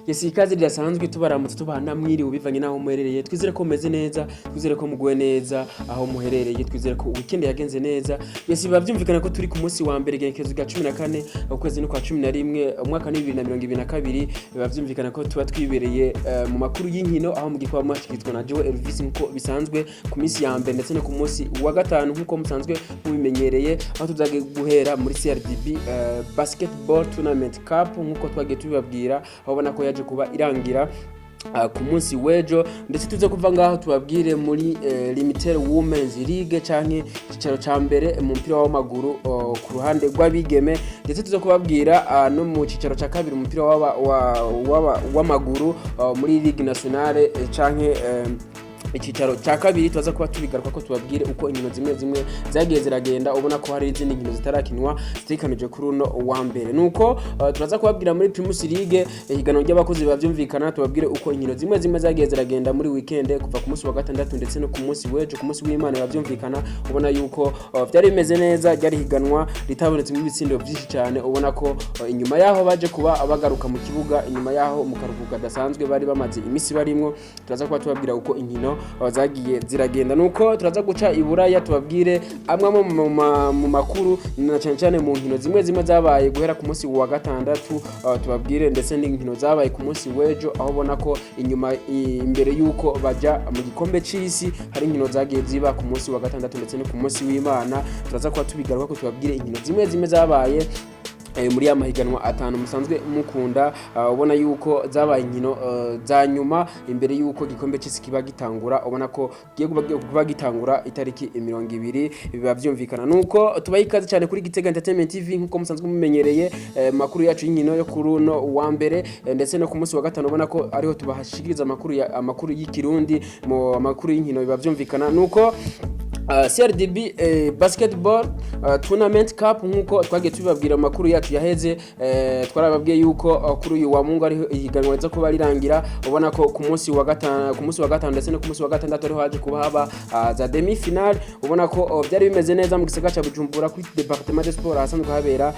Yes, ikaze ridasanzwe, tubaramutse, tubana mwiriwe bivanye n'aho muherereye. Twizere ko mumeze neza, twizere ko muguwe neza aho muherereye, twizere ko weekend yagenze neza. Yes, biba byumvikana ko turi ku munsi wa mbere, igenekerezo rya 14, ukwezi ni kwa 11, umwaka ni 2022. Biba byumvikana ko tuba twibereye mu makuru y'inkino, aho mugiye kuba mwashikirizwa na Joe Elvis nkuko bisanzwe ku minsi ya mbere ndetse no ku munsi wa gatanu, nkuko musanzwe mubimenyereye, aho tuzagiye guhera muri CRDB Basketball Tournament Cup, nkuko twagiye tubibabwira, aho ubona ko yaje kuba irangira ku munsi w'ejo. Ndetse tuze kuva ngaho tubabwire muri Limited Women's League canke icicaro ca mbere mu mupira w'amaguru ku ruhande rw'abigeme, ndetse tuze kubabwira no mu cicaro ca kabiri umupira w'amaguru muri Ligue Nationale canke icicaro cya kabiri. Tubaza kuba tubigaruka ko tubabwire uko inkino zimwe zimwe zagiye ziragenda, ubona ko hari izindi nkino zitarakinwa zitekanije kuri uno wa mbere. Nuko turaza kubabwira muri Primus League, ihiganwa ry'abakozi, bavyumvikana, tubabwire uko inkino zimwe zimwe zagiye ziragenda muri weekend, kuva ku munsi wa gatandatu ndetse no ku munsi w'ejo, ku munsi w'Imana. Bavyumvikana, ubona yuko vyari bimeze neza, ryari higanwa ritabonetsemo ibitsindo vyinshi cyane. Ubona ko inyuma yaho baje kuba bagaruka mu kibuga, inyuma yaho mu karuhuko kadasanzwe bari bamaze imisi barimwo. Turaza kuba tubabwira uko inkino zagiye ziragenda. Nuko turaza guca iburaya, tubabwire amwe mu makuru, na cyane cyane mu nkino zimwe zimwe zabaye guhera ku munsi wa gatandatu, tubabwire ndetse n'inkino zabaye ku munsi w'ejo, aho ubona ko inyuma, imbere y'uko bajya mu gikombe c'isi, hari inkino zagiye ziba ku munsi wa gatandatu ndetse no ku munsi w'Imana. Turaza kuba tubigaruka ko tubabwire inkino zimwe zimwe zabaye muri ya mahiganwa atanu musanzwe mukunda, ubona yuko zabaye inkino za nyuma imbere yuko igikombe c'isi kiba gitangura, ubona ko giye kuba gitangura itariki 20. Biba vyumvikana nuko tubaye ikaze cyane kuri Gitega Entertainment TV, nkuko musanzwe mumenyereye makuru yacu y'inkino yo kuri uno wa mbere ndetse no ku munsi wa gatanu, ubona ko ariho tubahashikiriza amakuru y'ikirundi mu makuru y'inkino. Biba vyumvikana nuko CRDB Basketball Tournament Cup, nkuko twagiye tubibabwira mu makuru yacu yaheze, twarababwiye yuko kuri uyu wa Mungu ariho ihiganwa riza kuba rirangira. Ubona ko ku munsi wa gatanu, ku munsi wa gatanu ndetse no ku munsi wa gatandatu ariho haje kuba haba za demi finale. Ubona ko byari bimeze neza mu gisagara ca Bujumbura, kuri département de sport, ahasanzwe habera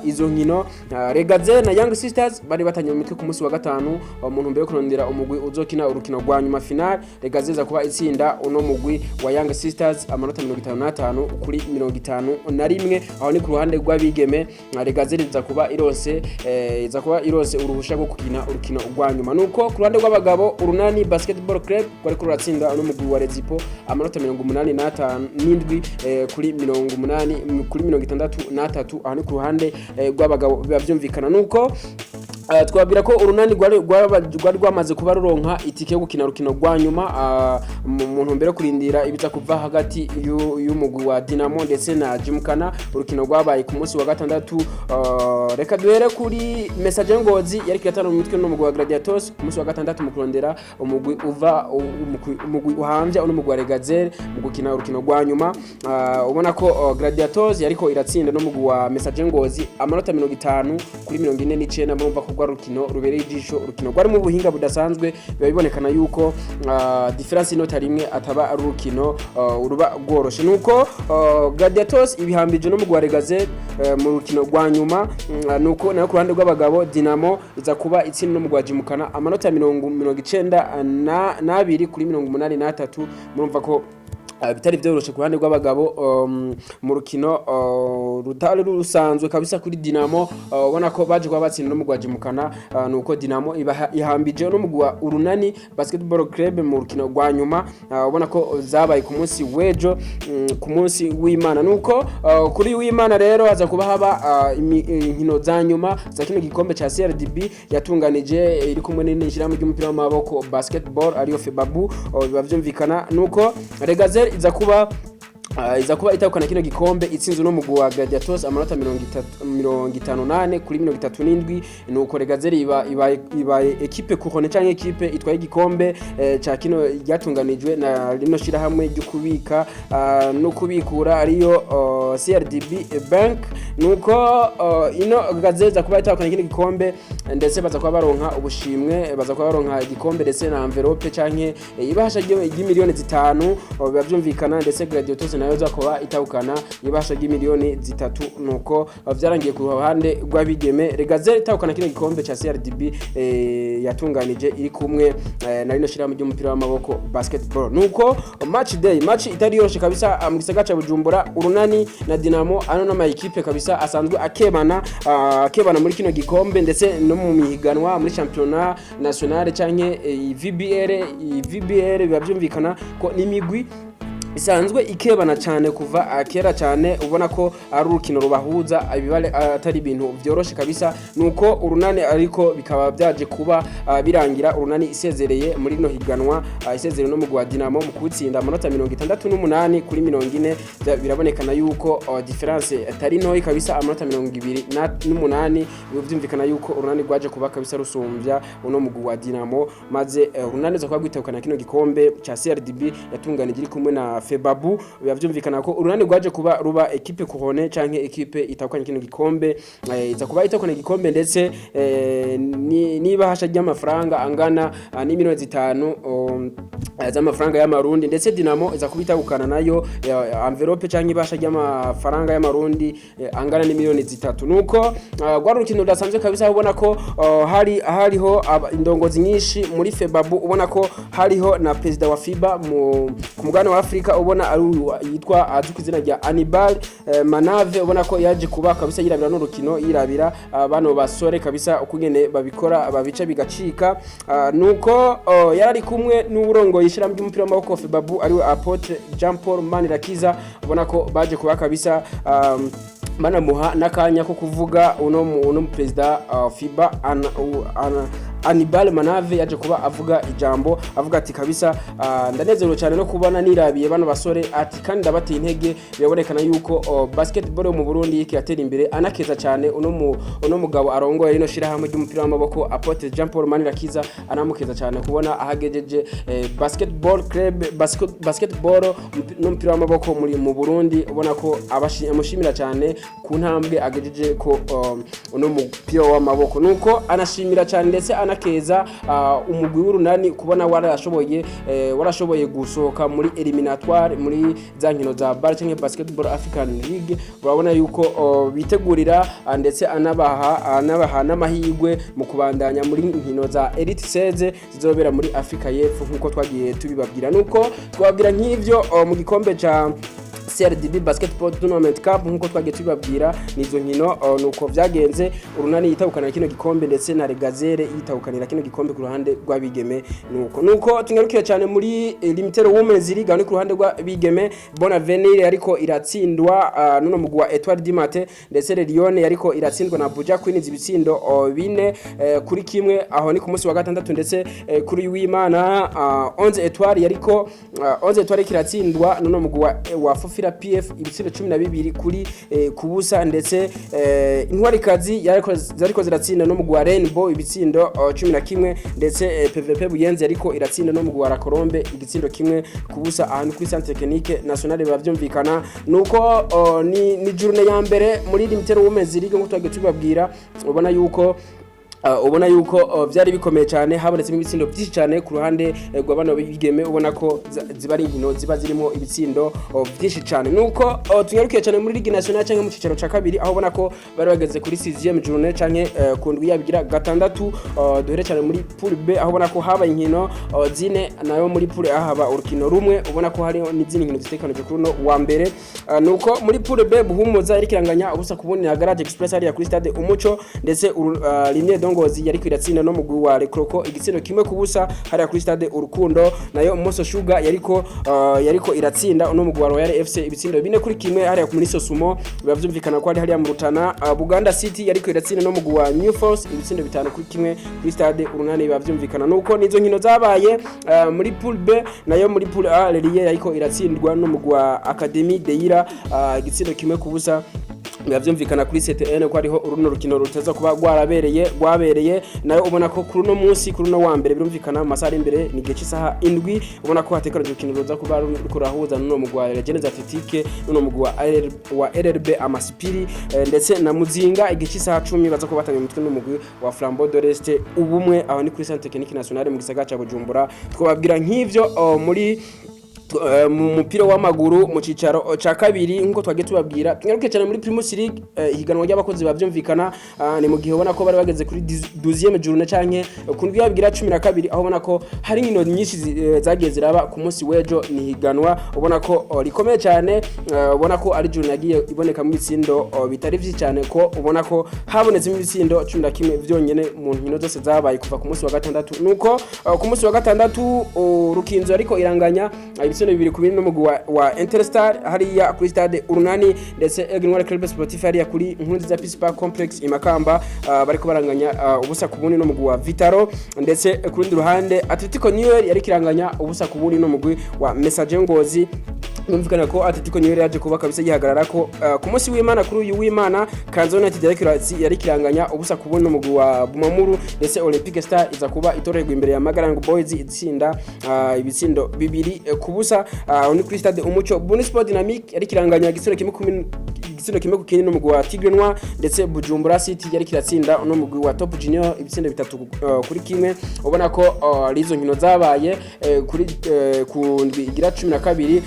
izo nkino. Regaze na Young Sisters bari batanye mu mitwe ku munsi wa gatanu mu ntumbero yo kurondera umugwi uzokina urukino rwa nyuma, finale. Regaze iza kuba itsinda uno mugwi wa Young Sisters amanota 55 kuri 51. Aho ni ku ruhande rw'abigeme. Regaze iza kuba ironse uruhusha rwo gukina urukino rwa nyuma. Nuko ku ruhande rw'abagabo, Urunani Basketball Club rwari ko ruratsinda uno mugwi wa Rezipo amanota 85 n'indwi kuri 80 kuri 63. Aho ni ku ruhande rw'abagabo. Biba byumvikana nuko twabwira ko Urunani rwari rwamaze kuba ruronka itike yo gukina urukino rwa nyuma, mu ntumbero yo kurindira ibiza kuva hagati y'umugwi wa Dinamo ndetse na Jimkana, urukino rwabaye ku munsi wa gatandatu. Reka duhere kuri Messager Ngozi yari kiratana mu mitwe n'umugwi wa Gladiators ku munsi wa gatandatu mu kurondera umugwi uva umugwi uhamvya uno mugwi wa Regazel mu gukina urukino rwa nyuma. Ubona ko Gladiators yariko iratsinda n'umugwi wa Messager Ngozi amanota 50 kuri 49. Murumva ko rwa rukino rubereye ijisho, urukino rwari mu buhinga budasanzwe. Biba bibonekana yuko différence inota rimwe ataba ari urukino ruba rworoshe. Nuko Gladiators ibihambije no mugwi wa Regazel mu rukino rwa nyuma. Nuko nayo ku ruhande rw'abagabo, Dinamo iza kuba itsinda no mugwi wa Jimukana amanota 92 kuri 83. Murumva ko bitari vyoroshe ku ruhande rw'abagabo, mu rukino rutari rusanzwe kabisa kuri Dinamo. Ubona ko baje kuba batsinda no mugwa Jimukana. Nuko Dinamo iba ihambije no mugwa Urunani Basketball Club mu rukino rwa nyuma, ubona ko zabaye ku munsi w'ejo, ku munsi w'Imana. Nuko kuri w'Imana rero haza kuba haba inkino za nyuma za kino gikombe ca CRDB yatunganije iri kumwe n'ishyirahamwe ry'umupira w'amaboko basketball, ariyo FEBABU. Biba vyumvikana nuko Regazel iza kuba itahukana kino gikombe itsinze no mugwi wa Gladiators amanota 58 kuri 37. Nuko Regazel iba ibaye équipe couronne canke équipe itwaye igikombe ca kino ryatunganijwe na rino shirahamwe ryo kubika no kubikura, ariyo CRDB Bank. Nuko ino Gazelle kuba itahukana ikindi gikombe, ndetse baza kuba baronka ubushimwe, baza kuba baronka igikombe ndetse na enveloppe canke ibahasha ry'imiliyoni 5, biba vyumvikana. Ndetse Gladiators nayo za kuba itahukana ibahasha ry'imiliyoni 3. Nuko vyarangiye ku ruhande rw'abigeme, Gazelle itahukana kino gikombe ca CRDB yatunganije iri kumwe na rino shirahamwe ry'umupira w'amaboko, basketball. Nuko match day, match itari yoroshe kabisa mu gisagara ca Bujumbura, Urunani na Dinamo, ano n'ama ekipe kabisa asanzwe akebana muri kino gikombe ndetse no mu mihiganwa muri championnat national canke VBL. VBL biba vyumvikana ko n'imigwi isanzwe ikebana cyane kuva kera cyane, ubona ko ari urukino rubahuza ibibare atari ibintu vyoroshe kabisa. Nuko Urunani ariko bikaba byaje kuba birangira Urunani isezereye muri rino higanwa, isezereye no mu gwa Dinamo mu kuwutsinda amanota 68 kuri 40. Birabonekana yuko différence atari ntoyi kabisa, amanota 28. Byumvikana yuko Urunani rwaje kuba kabisa rusumvya uno mugwi wa Dinamo, maze Urunani za kuba rwitahukana kino gikombe ca CRDB yatunganije iri kumwe na Febabu. Biba vyumvikana ko Urunani rwaje kuba ruba équipe couronnée canke équipe itahukanye kino gikombe, iza kuba itahukana igikombe ndetse n'ibahasha ry'amafaranga angana n'imiliyoni 5 z'amafaranga y'amarundi. Ndetse Dinamo iza kuba itahukana nayo enveloppe canke ibahasha ry'amafaranga y'amarundi angana n'imiliyoni 3. Nuko rwari urukino rudasanzwe kabisa, ubona ko hari hariho indongozi nyinshi muri Febabu, ubona ko hariho na perezida wa FIBA ku mugabane wa Afrika, ubona ari uyu yitwa, azwi ku izina rya Anibal Manave, ubona ko yaje kuba kabisa yirabira n'urukino, yirabira bano basore kabisa ukungene babikora, babica bigacika. Nuko yarari kumwe n'uburongoye ishyirahamwe ry'umupira w'amaboko Febabu, ariwe Apotre Jean Paul Manirakiza, ubona ko baje kuba kabisa banamuha n'akanya ko kuvuga. Uno mu perezida FIBA Anibal Manave yaje kuba avuga ijambo, avuga ati: "Kabisa ndanezerewe cyane no kubona nirabiye bano basore," ati "kandi ndabateye intege, birabonekana yuko basketball yo mu Burundi iriko iratera imbere." Anakeza cyane uno mugabo arongoye rino shirahamwe ry'umupira w'amaboko, Apotre Jean Paul Manirakiza, anamukeza cyane kubona ahagejeje basketball club, basketball n'umupira w'amaboko muri mu Burundi, ubona ko amushimira cyane ku ntambwe agejeje ko uno mupira w'amaboko. Nuko anashimira cyane ndetse anakeza umugwi w'Urunani kubona warashoboye gusohoka muri éliminatoires muri za nkino za BAL canke Basketball African League. Urabona yuko bitegurira, ndetse anabaha n'amahirwe mu kubandanya muri nkino za Elite 16 zizobera muri Afrika y'Epfo, nkuko twagiye tubibabwira. Nuko twabwira nk'ivyo mu gikombe ca CRDB Basketball Tournament Cup, nkuko twagiye tubibabwira nizo nkino, nuko vyagenze, Urunani yitahukana kino gikombe ndetse na Regazere yitahukanira kino gikombe ku ruhande rw'abigeme. Nuko tungarukire cyane muri Limited Women's League, aho ni ku ruhande rw'abigeme, Bonavenir ariko iratsindwa nuno mugwi wa Etoile du Matin, ndetse Lyon yariko iratsindwa na Buja Queens ibitsindo 4 kuri 1, aho ni ku munsi wa gatandatu. Ndetse kuri w'Imana 11 Etoile kiratsindwa nuno mugwi wa Fofira PF ibitsindo 12 ku busa, ndetse Intwarikazi zariko ziratsinda no mugwi wa Rainbow ibitsindo 11, ndetse PVP Buyenzi yariko iratsinda no mugwi wa La Colombe igitsindo 1 ku busa, ahantu kuri Centre Technique National. Biba vyumvikana nuko ni journée ya mbere muri Limited Women's League, nkuko twagiye tubibabwira, ubona yuko vyari bikomeye cyane, habonetsemo ibitsindo byinshi cyane ku ruhande rwa bano bigeme, ubona ko ziba ari inkino ziba zirimo ibitsindo byinshi cyane. Nuko tunyarukiye cyane muri Ligue Nationale cyangwa mu cicaro ca kabiri, aho ubona ko bari bageze kuri 6e journée canke ku ndwi yabigira gatandatu. Duhere cyane muri poule B, aho ubona ko habaye inkino zine, nayo muri poule A haba urukino rumwe, ubona ko hariho n'izindi nkino zitekanije kuri uno wa mbere. Nuko muri poule B, Buhumuza yariko iranganya 0-0 na Garage Express hariya kuri stade Umuco, ndetse Limye Dongozi yariko iratsinda no mugwi wa Rekroko igitsindo 1-0 hariya kuri stade Urukundo. Nayo Moso Sugar yariko iratsinda uno mugwi wa Royal FC ibitsindo 4-1 hariya ku Muniso Sumo, biba vyumvikana ko ari hariya mu Rutana. Buganda City yariko iratsinda no mugwi wa New Force ibitsindo 5-1 kuri stade Urunani, biba vyumvikana. Nuko nizo nkino zabaye muri poule B. Nayo muri poule A, Lelie yariko iratsindwa no mugwi wa Academy Deira igitsindo 1-0. Biba vyumvikana kuri CTN ko ariho uruno rukino ruteza kuba rwarabereye, rwabereye. Nayo ubona ko kuri uno munsi, kuri uno wa mbere, birumvikana mu masaha ari imbere, ni igihe cy'isaha 7, ubona ko hatekanijwe urukino ruza kuba ruriko rurahuza n'uno mugwi wa Jeunesse Athletique n'uno mugwi wa RRB Amasipiri, ndetse na Muzinga. Igihe cy'isaha 10 baza kuba batanga umutwe n'umugwi wa Flambeau de l'Est Ubumwe. Aho ni kuri Centre Technique Nationale mu gisagara ca Bujumbura. Twababwira nk'ivyo muri mu mupira w'amaguru mu cicaro ca kabiri, nkuko twagiye tubabwira. Tungaruke cyane muri Primus League, ihiganwa ry'abakozi bavyumvikana. Ni mu gihe ubona ko bari bageze kuri 12e journée canke ku ndwi yabwira 12, aho ubona ko hari inkino nyinshi zagiye ziraba ku munsi w'ejo. Ni higanwa ubona ko rikomeye cyane, ubona ko ari journée yagiye ibonekamo ibitsindo bitari vyinshi cyane, ko ubona ko habonetsemo ibitsindo 11 vyonyene mu nkino zose zabaye kuva ku munsi wa gatandatu. Nuko ku munsi wa gatandatu Rukinzo ariko iranganya ibitsindo 2-2 n'umugwi wa Interstar hariya kuri stade Urunani, ndetse Aigle Noir Club Sportif hariya kuri Nkurunziza Peace Park Complex i Makamba bariko baranganya 0-0 n'umugwi wa Vitaro. Ndetse ku rundi ruhande Atletico New yari kiranganya 0-0 n'umugwi wa Messager Ngozi. Numvikana ko Atletico New yaje kuba kabisa yihagarara ko ku munsi w'Imana. Kuri uyu w'Imana Kanzo United yari kiranganya 0-0 n'umugwi wa Bumamuru, ndetse Olympic Star iza kuba itorerwa imbere ya Magarango Boys, itsinda ibitsindo 2-0. Ni kuri stade Umuco. Burundi Sport Dynamic yari kiranganya igitsindo 1-1 n'umugwi wa Tigre Noir, ndetse Bujumbura City yari kiratsinda uno mugwi wa Top Junior ibitsindo 3-1. Ubona ko rizo nkino zabaye kuri ku ndwi igira 12,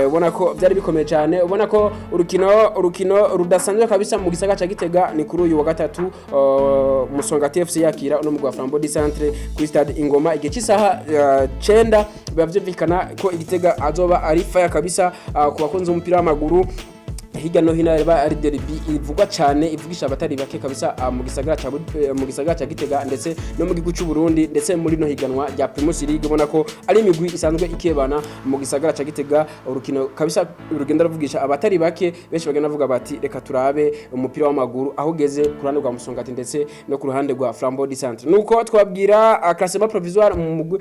ubona ko byari bikomeye cyane. Ubona ko urukino rudasanzwe kabisa mu gisagara ca Gitega ni kuri uyu wa gatatu, Musonga TFC yakira uno mugwi wa Flambeau du Centre kuri stade Ingoma igihe cy'isaha 9. Biba vyumvikana ko Igitega azoba ari fire kabisa ku bakunzi b'umupira w'amaguru hirya no hino. Aba ari derby ivugwa cyane, ivugisha abatari bake kabisa mu gisagara ca Gitega, ndetse no mu gihugu cy'u Burundi, ndetse muri no higanwa rya Primus League. Ubona ko ari imigwi isanzwe ikebana mu gisagara ca Gitega. Urukino kabisa rugenda ruvugisha abatari bake, benshi bagenda bavuga bati: "Reka turabe umupira w'amaguru aho ugeze ku ruhande rwa Musongati ndetse no ku ruhande rwa Flambeau du Centre." Nuko twabwira classement provisoire mu mugwi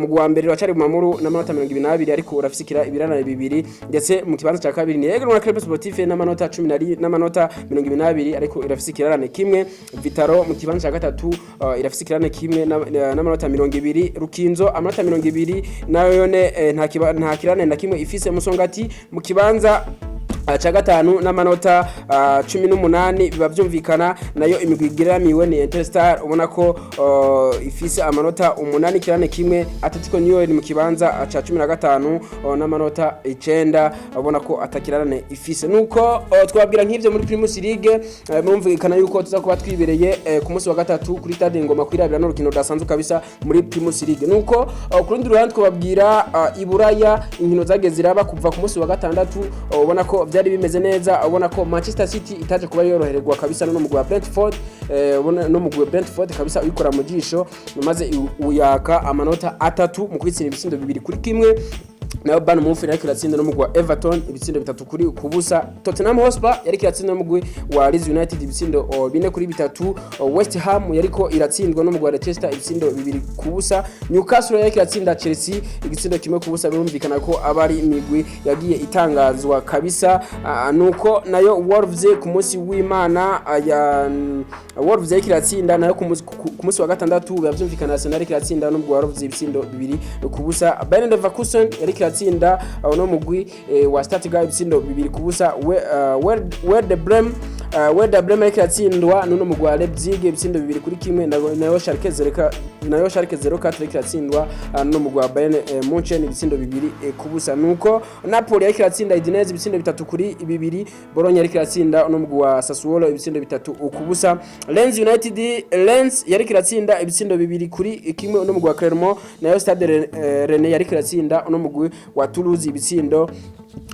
wa mbere wacari Mamuru n'amanota 22, ariko urafisikira ibirarane bibiri. Ndetse mu kibanza cya kabiri ni Aigle Noir Club Sportif n'amanota 10 n'amanota 22, ariko irafise ikirarane kimwe. Vitaro mu kibanza cya gatatu irafise ikirarane kimwe n'amanota 20. Rukinzo amanota 20 nayo yone nta kirarane na kimwe ifise. Musongati mu kibanza ca gatanu n'amanota 18. Biba vyumvikana nayo imigwi igeramiwe ni Interstar, ubona ko ifise amanota 8, kirane kimwe. Atletico New mu kibanza ca 15 n'amanota 9, ubona ko atakirarane ifise. Nuko twabwira nk'ivyo muri Primus League. Murumvikana yuko tuza kuba twibereye ku munsi wa gatatu kuri stade Ngoma kwirabira n'urukino rudasanzwe kabisa muri Primus League. Nuko ku rundi ruhande twababwira Iburaya inkino zagiye ziraba kuva ku munsi wa gatandatu, ubona ko byari bimeze neza. Ubona ko Manchester City itaje kuba yorohererwa kabisa no mugwi wa Brentford, ubona no mugwi wa Brentford kabisa uyikora mu jisho, maze uyaka amanota 3 mu kwitsinda ibitsindo 2-1. Nayo Bayern Munich yariko iratsinda no mugwi wa Everton ibitsindo 3-0. Tottenham Hotspur yariko iratsinda n'umugwi wa Leeds United ibitsindo 4-3. West Ham yariko iratsindwa n'umugwi wa Leicester ibitsindo 2-0. Newcastle yariko iratsinda Chelsea igitsindo 1-0. Birumvikana ko aba ari imigwi yagiye itangazwa kabisa. Nuko nayo Wolves ku munsi w'Imana ya Wolves yariko iratsinda nayo ku munsi wa gatandatu. Biba vyumvikana Arsenal yariko iratsinda n'umugwi wa Wolves ibitsindo 2-0. Bayern Leverkusen yariko iratsinda no mugwi wa Stuttgart ibitsindo 2-0. Werder Bremen, Werder Bremen yariko iratsindwa n'uno mugwi wa Leipzig ibitsindo 2-1. Nayo Schalke 04 yariko iratsindwa n'uno mugwi wa Bayern Munchen ibitsindo 2-0. Nuko Napoli yariko iratsinda Udinese ibitsindo 3-2. Bologna yariko iratsinda uno mugwi wa Sassuolo ibitsindo 3-0. Lens United, Lens yariko iratsinda ibitsindo 2-1 uno mugwi wa Clermont. Nayo Stade Rennes yariko iratsinda uno mugwi wa Toulouse ibitsindo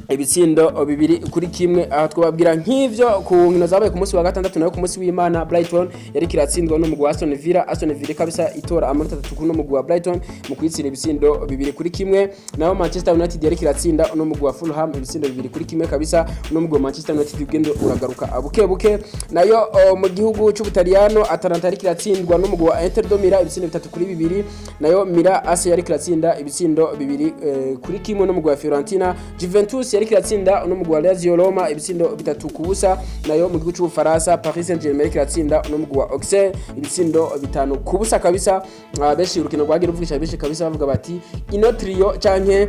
2-1. Aha twababwira nk'ivyo ku nkino zabaye ku munsi wa gatandatu. Nayo ku munsi w'Imana Brighton yariko iratsindwa n'umugwi wa Aston Villa. Aston Villa kabisa itora amanota 3 kuri mugwi wa Brighton mu kwitsindira ibitsindo 2-1. Nayo Manchester United yariko iratsinda uno mugwi wa Fulham ibitsindo 2-1 kabisa. Uno mugwi wa Manchester United ugenda uragaruka buke buke. Nayo mu gihugu c'Ubutaliyano Atalanta yariko iratsindwa n'umugwi wa Inter de Milan ibitsindo 3-2. Nayo Milan AC yariko iratsinda ibitsindo 2-1 n'umugwi wa Fiorentina. Juventus yariko iratsinda uno mugwi wa Lazio Roma ibitsindo 3-0. Nayo mu gihugu c'Ubufaransa, Paris Saint-Germain yariko iratsinda uno mugwi wa Auxerre ibitsindo 5-0 kabisa. Benshi urukino rwagiye ruvugisha benshi kabisa, bavuga bati ino trio canke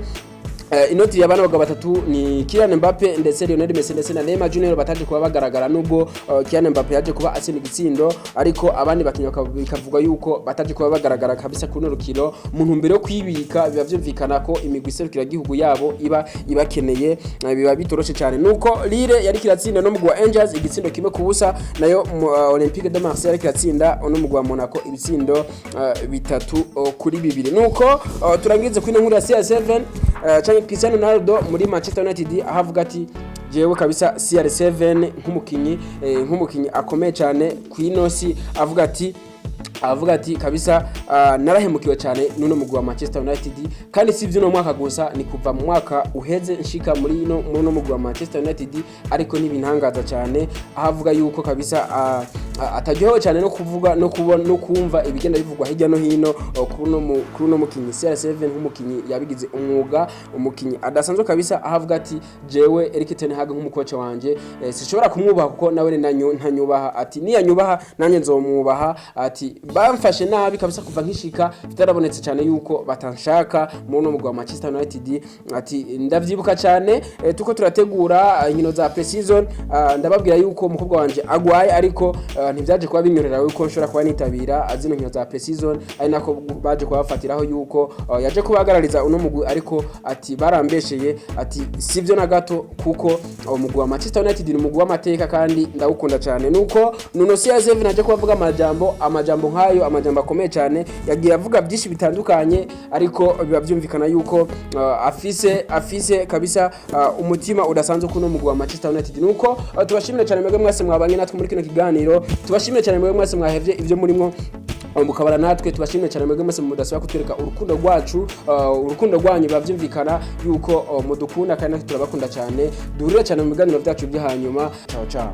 ino trio y'abana bagabo batatu ni Kylian Mbappe ndetse Lionel Messi ndetse na Neymar Junior bataje kuba bagaragara, nubwo Kylian Mbappe yaje kuba atsinda igitsindo, ariko abandi bakinnyi bikavuga yuko bataje kuba bagaragara kabisa kuri runo rukino mu ntumbero yo kwibika. Biba vyumvikana ko imigwi iserukira gihugu yabo iba ibakeneye, biba bitoroshe cyane. Nuko Lille yari kiratsinda no mugwi wa Angers igitsindo 1-0, nayo Olympique de Marseille yari kiratsinda no mugwi wa Monaco ibitsindo 3-2. Nuko turangize kuri ino nkuru ya CR7 canke Cristiano Ronaldo muri Manchester United, aho avuga ati jewe kabisa CR7 nk'umukinyi akomeye cyane ku inosi, avuga ati kabisa narahemukiwe cyane n'uno mugwi wa Manchester United, kandi si ivy'uno mwaka gusa, ni kuva mu mwaka uheze nshika muri uno mugwi wa Manchester United, ariko ntibintangaza cyane. Aho avuga yuko kabisa ataryohewe cyane no kuvuga no kubona no kumva ibigenda bivugwa hirya no hino kuri uno mukinyi CR7, nk'umukinyi yabigize umwuga, umukinyi adasanzwe kabisa. Aho avuga ati jewe Erik ten Hag nk'umukoca wanje, sishobora kumwubaha kuko nawe ni ntanyubaha, ati niyanyubaha nanjye nzomwubaha. Ati bamfashe nabi kabisa kuva nkishika, bitarabonetse cyane yuko batanshaka muri uno mugwi wa Manchester United. Ati ndavyibuka cyane, tuko turategura inkino za pre-season, ndababwira yuko umukobwa wanje agwaye, ariko ntivyaje kuba binyorera yuko nshobora kuba nitabira zino nkino za pre-season, ari nako baje kubafatiraho yuko yaje kubahagarariza uno mugwi. Ariko ati barambesheye, ati sivyo na gato, kuko umugwi wa Manchester United ni umugwi w'amateka kandi ndawukunda cyane. Nuko Nuno CR7 aje kubavuga amajambo nk'ayo, amajambo akomeye cyane, yagiye avuga byinshi bitandukanye, ariko biba byumvikana yuko afise kabisa umutima udasanzwe kuno mugwi wa Manchester United. Nuko tubashimire cyane mwebwe mwese mwabanye natwe muri kino kiganiro, tubashimire cyane mwebwe mwese mwahevye ivyo murimo mukabara natwe, tubashimire cyane mwebwe mwese mudasaba kutwereka urukundo rwacu, urukundo rwanyu. Biba byumvikana yuko mudukunda kandi natwe turabakunda cyane. Duhurire cyane mu biganiro byacu byo hanyuma. Ciao ciao.